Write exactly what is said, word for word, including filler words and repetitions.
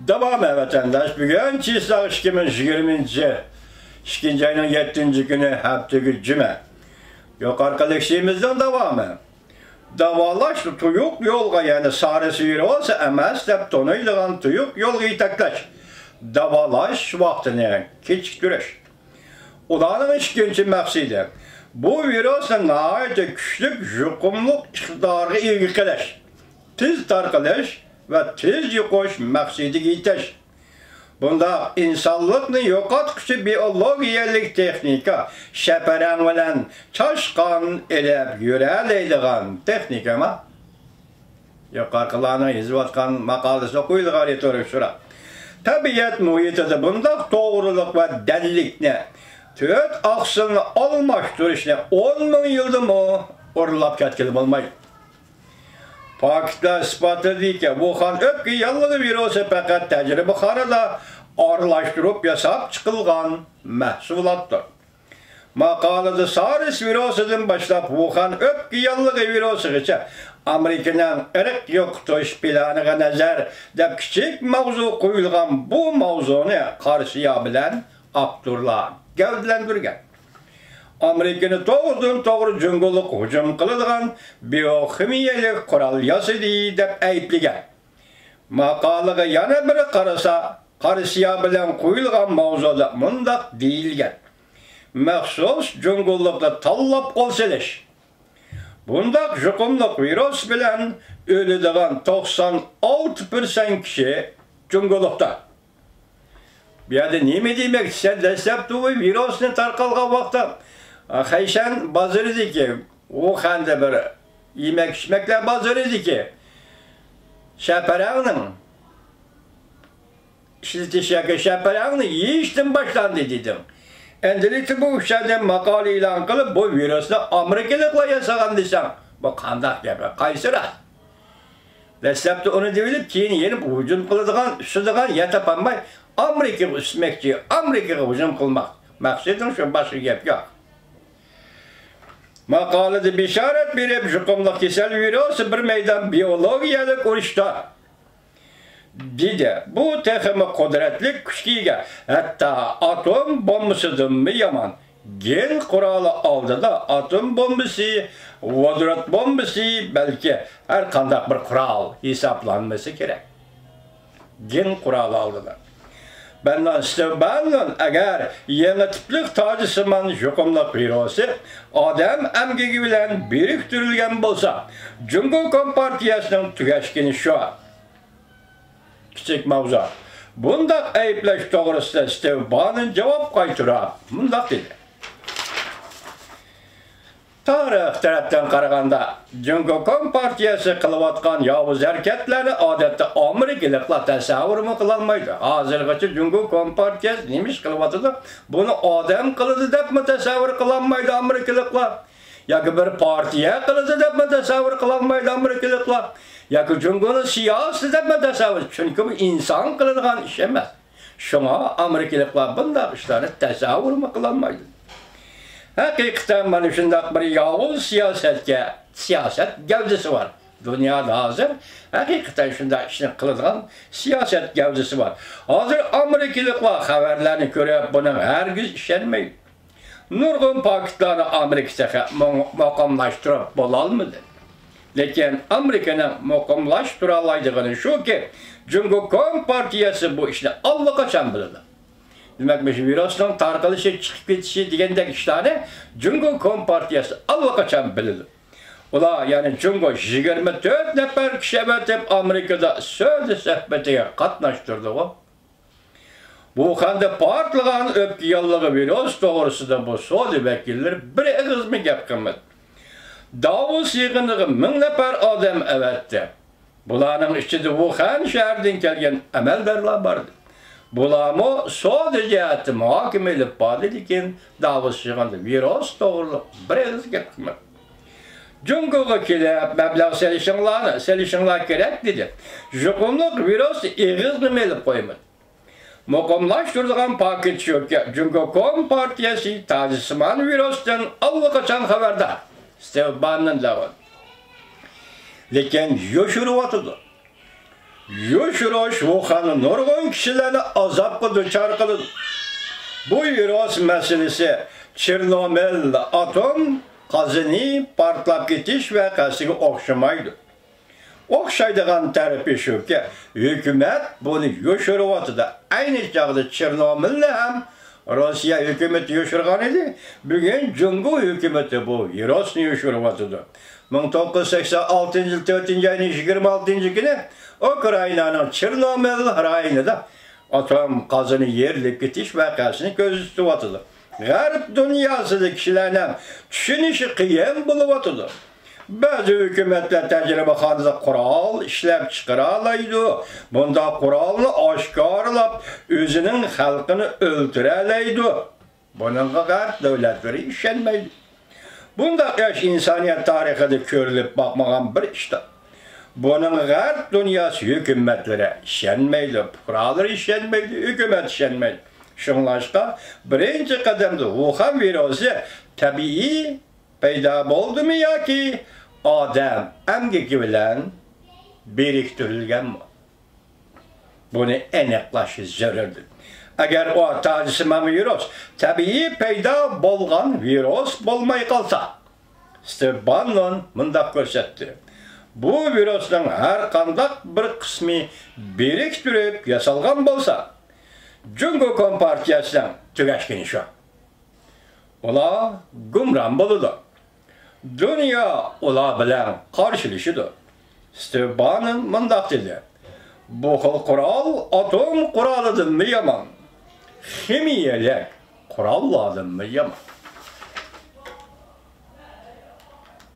داۋامى ۋەتەنداش، بۈگۈن چىسلاق ئىككى مىڭ يىگىرمىنچى يىل ئىككىنچى ئاينىڭ يەتتىنچى كۈنى، ھەپتىلىك جۈمە. يۇقىرىقى لېكسىيىمىزنىڭ داۋامى. داۋالاش تۇيۇق يولغا، يەنى سارس ۋىرۇسى ئەمەس دەپ تونۇيدىغان تۇيۇق يولغا يېتەكلەش. داۋالاش ۋاقتىنى كېچىكتۈرۈش. ئۇلارنىڭ ئىككىنچى مەقسىتى، بۇ ۋىرۇسنى ناھايىتى كۈچلۈك يۇقۇملۇق ئىقتىدارغا ئىگە قىلىش، تېز تارقىلىش ۋە تېز يۇقۇش مەقسىتىگە يېتىش. بۇنداق ئىنسانلىقنى يوقاتقۇچى بىئولوگىيەلىك تېخنىكا شەپەرەڭ بىلەن چاشقان ئېلىپ يۈرەلەيدىغان تېخنىكىما؟ يۇقىرىقىلارنىڭ يېزىۋاتقان ماقالىسىگە قويۇلغان رېتورىك سوراق. تەبىئەت مۇھىتىدا بۇنداق توغرىلىق ۋە دەللىكنى تۆت ئاقسىلنى ئالماشتۇرۇشنى ئون مىڭ يىلدىمۇ ئورۇنلاپ كەتكىلى بولمايدۇ. پاكىتلار ئىسپاتلىدىكى، ۋۇخەن ئۆپكە ياللۇغى ۋىرۇسى پەقەت تەجرىبىخانىدا ئارىلاشتۇرۇپ ياساپ چىقىلغان مەھسۇلاتتۇر. ماقالىدە سارس ۋىرۇسىدىن باشلاپ ۋۇخەن ئۆپكە ياللۇغى ۋىرۇسىغىچە ئامېرىكىنىڭ ئىرق يوقىتىش پىلانىغا نەزەر دەپ كىچىك ماۋزۇ قويۇلغان. بۇ ماۋزۇنى قارا سىياھ بىلەن ئاپتورلار گەۋدىلەندۈرگەن. ئامېرىكىنى توغرىدىن توغرا جۇڭگولۇق ھۇجۇم قىلىدىغان بىئوخىمىيەلىك قورال ياسىدى دەپ ئەيىبلىگەن. ماقالىغا يەنە بىر قارىسا، قارا سىياھ بىلەن قويۇلغان ماۋزۇدا مۇنداق دېيىلگەن: مەخسۇس جۇڭگولۇقنى تاللاپ قول سېلىش. بۇنداق يۇقۇملۇق ۋىرۇس بىلەن ئۆلىدىغان توقسان ئالتە پىرسەنت كىشى جۇڭگولۇقتا. بۇ يەردە نېمە دېمەكچى؟ سەن دەسلەپتە بۇ ۋىرۇسنى تارقالغان ۋاقىتتا، خەيشەن بازىرىدىكى، ۋۇخەندە بىر يېمەك-ئىچمەكلەر بازىرىدىكى شەپەرەڭنىڭ ئىشلىتىش ياكى شەپەرەڭنى يېيىشتىن باشلاندى دېدىڭ. ئەمدىلىكتە بۇ ئۈچەيدىن ماقالە ئېلان قىلىپ، بۇ ۋىرۇسنى ئامېرىكىلىقلار ياسىغان دېسەڭ، بۇ قانداق گەپ؟ قايسى راست؟ دەسلەپتە ئۇنى دېۋېلىپ، كېيىن يېنىپ ھۇجۇم قىلىدىغان، ئۈسىدىغان يەر تاپالماي، ئامېرىكىغا ئۈسمەكچى، ئامېرىكىغا ھۇجۇم قىلماق. مەقسىتىڭ شۇ، باشقا گەپ يوق. ماقالىدە بېشارەت بېرىپ، يۇقۇملۇق كېسەل ۋىرۇسى بىر مەيدان بىئولوگىيەلىك ئۇرۇشتا، دېدى. بۇ تېخىمۇ قۇدرەتلىك كۈچكە ئىگە، ھەتتا ئاتوم بومبىسىدىنمۇ يامان. گېن قورالى ئالدىدا ئاتوم بومبىسى، ۋودورود بومبىسى، بەلكى ھەر قانداق بىر قورال ھېسابلانمىسا كېرەك. گېن قورالى ئالدىدا. بەننان ستېۋ بەننون ئەگەر يېڭى تىپلىق تاجسىمان يۇقۇملۇق ۋىرۇسى ئادەم ئەمگىكى بىلەن بىرىكتۈرۈلگەن بولسا، جۇڭگو كومپارتىيەسىنىڭ تۈگەشكىنى شۇ. كىچىك ماۋزۇ. بۇنداق ئەيىبلەش توغرىسىدا ستېۋ باننون جاۋاب قايتۇرۇپ مۇنداق دېدى: تارىخ تەرەپتىن قارىغاندا، جۇڭگو كومپارتىيەسى قىلىۋاتقان ياۋۇز ھەرىكەتلەرنى ئادەتتە ئامېرىكىلىقلار تەسەۋۋۇرمۇ قىلالمايدۇ. ھازىرغىچە جۇڭگو كومپارتىيەسى نېمە ئىش قىلىۋاتىدۇ؟ بۇنى ئادەم قىلىدۇ دەپمۇ تەسەۋۋۇر قىلالمايدۇ ئامېرىكىلىقلار. ياكى بىر پارتىيە قىلىدۇ دەپمۇ تەسەۋۋۇر قىلالمايدۇ ئامېرىكىلىقلار. ياكى جۇڭگونىڭ سىياسىتى دەپمۇ تەسەۋۋۇر، چۈنكى بۇ ئىنسان قىلىدىغان ئىش ئەمەس. شۇڭا ئامېرىكىلىقلار بۇنداق ئىشلارنى تەسەۋۋۇرمۇ قىلالمايدۇ. ھەقىقەتەن مانا شۇنداق بىر ياۋۇز سىياسەتكە، سىياسەت گەۋدىسى بار. دۇنيادا ھازىر ھەقىقەتەن شۇنداق ئىشنى قىلىدىغان سىياسەت گەۋدىسى بار. ھازىر ئامېرىكىلىقلار خەۋەرلەرنى كۆرۈپ، بۇنىڭ ھەرگىز ئىشەنمەيدۇ. نۇرغۇن پاكىتلارنى ئامېرىكا تېخى مۇ-، مۇقىملاشتۇرۇپ بولالمىدى. لېكىن ئامېرىكىنىڭ مۇقىملاشتۇرالايدىغىنى شۇكى، جۇڭگو كومپارتىيەسى بۇ ئىشنى ئاللىقاچان بىلىدۇ. دېمەك، مۇشۇ ۋىرۇسنىڭ تارقىلىشى، چىقىپ كېتىشى دېگەندەك ئىشلارنى جۇڭگو كومپارتىيەسى ئاللىقاچان بىلىدۇ. ئۇلار، يەنى جۇڭگو يىگىرمە تۆت نەپەر كىشى ئەۋەتىپ، ئامېرىكىدا سۆزى سۆھبىتىگە قاتناشتۇردىغۇ. ۋۇخەندە پارتلىغان ئۆپكە ياللۇغى ۋىرۇس توغرىسىدا بۇ سودا ۋەكىللىرى بىر ئېغىزمۇ گەپ قىلمىدى. داۋوس يىغىنىغا مىڭ نەپەر ئادەم ئەۋەتتى. بۇلارنىڭ ئىچىدە ۋۇخەن شەھىرىدىن كەلگەن ئەمەلدارلار باردى. بۇلارمۇ سودا جەھەتتە مۇھاكىمە ئېلىپ باردى، لېكىن داۋوس يىغىنىدا ۋىرۇس توغرىلىق بىر ئېغىز گەپ قىلمىدى. جۇڭگوغا كېلىپ، مەبلەغ سېلىشىڭلارنى، سېلىشىڭلار كېرەك، دېدى. يۇقۇملۇق ۋىرۇس ئېغىزنىمۇ ئېلىپ قويمىدى. مۇقىملاشتۇرىدىغان پاكىت شۇكى، جۇڭگو كومپارتىيەسى تاجسىمان ۋىرۇستىن ئاللىقاچان خەۋەردار. ستېۋ باننون دەۋاتىدۇ. لېكىن يوشۇرۇۋاتىدۇ. يوشۇرۇش ۋۇخەن نۇرغۇن كىشىلەرنى ئازابقا دۇچار قىلىدۇ. بۇ ۋىرۇس مەسىلىسى چېرنوبىل ئاتوم قازىنى پارتلاپ كېتىش ۋەقەسىگە ئوخشىمايدۇ. ئوخشايدىغان تەرىپى شۇكى، ھۆكۈمەت بۇنى يوشۇرۇۋاتىدۇ. ئەينى چاغدا چېرنوبىلنى ھەم روسىيە ھۆكۈمىتى يوشۇرغان ئىدى. بۈگۈن جۇڭگو ھۆكۈمىتى بۇ ۋىرۇسنى يوشۇرۇۋاتىدۇ. مىڭ توققۇز يۈز سەكسەن ئالتىنچى يىل تۆتىنچى ئاينىڭ يىگىرمە ئالتىنچى كۈنى ئۇكرائىنانىڭ چېرنوبىل رايونىدا ئاتوم قازىنى يېرىلىپ كېتىش ۋەقەسىنى كۆزىتىۋاتىدۇ. غەرب دۇنياسىدا كىشىلەرنىڭ چۈشىنىشى قىيىن بولۇۋاتىدۇ. بەزى ھۆكۈمەتلەر تەجرىبىخانىدا قورال ئىشلەپ چىقىرالايدۇ. بۇنداق قورالنى ئاشكارىلاپ، ئۆزىنىڭ خەلقىنى ئۆلتۈرەلەيدۇ. بۇنىڭغا غەرب دۆلەتلىرى ئىشەنمەيدۇ. بۇنداق ئىش ئىنسانىيەت تارىخىدا كۆرۈلۈپ باقمىغان بىر ئىشتۇر. بۇنىڭغا غەرب دۇنياسى ھۆكۈمەتلىرى ئىشەنمەيدۇ، پۇقرالىرى ئىشەنمەيدۇ، ھۆكۈمەت ئىشەنمەيدۇ. شۇڭلاشقا، بىرىنچى قەدەمدە ۋۇخەن ۋىرۇسى تەبىئىي پەيدا بولدىمۇ ياكى ئادەم ئەمگىكى بىلەن بىرىكتۈرۈلگەنمۇ؟ بۇنى ئېنىقلاش زۆرۈردۇر. ئەگەر ئۇ تاجسىمان ۋىرۇس تەبىئىي پەيدا بولغان ۋىرۇس بولماي قالسا، ستېف باننون مۇنداق كۆرسەتتى: بۇ ۋىرۇسنىڭ ھەر قانداق بىر قىسمى بىرىكتۈرۈپ ياسالغان بولسا، جۇڭگو كومپارتىيەسىنىڭ تۈگەشكىنى شۇ. ئۇلار گۇمران بولىدۇ. دۇنيا ئۇلار بىلەن قارشىلىشىدۇ. ستېف باننون مۇنداق دېدى: بۇ خىل قورال ئاتوم قورالىدىنمۇ يامان، خىمىيەلىك قوراللاردىنمۇ يامان.